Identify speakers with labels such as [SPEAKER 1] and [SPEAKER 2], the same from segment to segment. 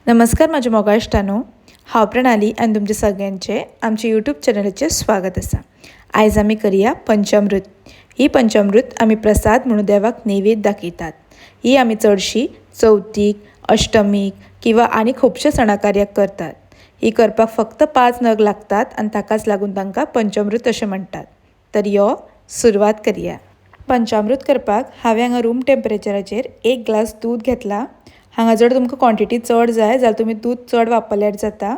[SPEAKER 1] नमस्कार म्हज्या मोगाश्टानो, हांव प्रणाली आनी तुमचे सगळ्यांचे आमच्या यूट्यूब चॅनलाचेर स्वागत आसा. आयज आमी करया पंचामृत. ही पंचामृत आमी प्रसाद म्हणून देवाक नैवेद्य दाखयतात. ही आमी चडशी चवथीक, अष्टमीक किंवा आनी खुबशे सणा कार्याक करतात. ही करपाक फक्त 5 नग लागतात आनी ताकाच लागून तांकां पंचामृत अशें म्हणटात. तर यो सुरवात करया. पंचामृत करपाक हांवें हांगा रूम टेम्परेचराचेर 1 ग्लास दूद घेतला. हांगा जर तुमकां क्वॉन्टिटी चड जाय जाल्यार तुमी दूद चड वापरल्यार जाता.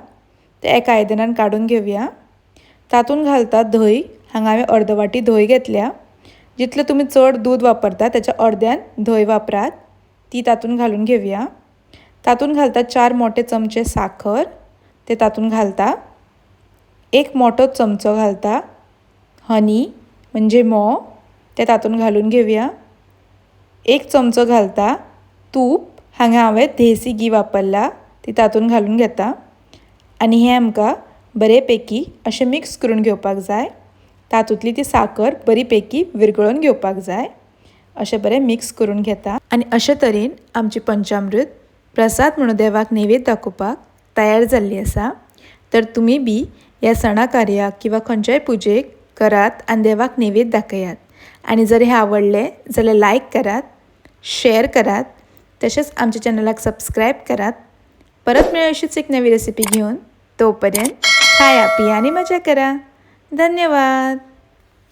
[SPEAKER 1] तें एका आयदनान काडून घेवया. तातूंत घालता धंय. हांगा हांवें अर्द वाटी धंय घेतल्या. जितलें तुमी चड दूद वापरता त्याच्या अर्द्यान धंय वापरात. ती तातूंत घालून घेवया. तातूंत घालता 4 मोठे चमचे साखर, ते तातूंत घालता. 1 मोठो चमचो घालता हनी म्हणजे म्होंव, ते तातूंत घालून घेवया. 1 चमचो घालता तूप. हांगा हांवें देसी घी वापरला, ती तातूंत घालून घेता. आनी हें आमकां बरे पैकी अशें मिक्स करून घेवपाक जाय. तातूंतली ती साखर बरी पैकी विरगळून घेवपाक जाय. अशें बरें मिक्स करून घेता. आनी अशे तरेन आमची पंचामृत प्रसाद म्हणून देवाक नैवेद्य दाखोवपाक तयार जाल्ली आसा. तर तुमी बी ह्या सणा कार्याक किंवा खंयच्याय पुजेक करात आनी देवाक नैवेद्य दाखयात. आनी जर हें आवडलें जाल्यार लायक करात, शेअर करात, तशेंच आमच्या चॅनलाक सबस्क्रायब करात. परत मेळूया अशीच एक नवी रेसिपी घेवन. तोपर्यंत खाया पिया आनी मजा करा. धन्यवाद.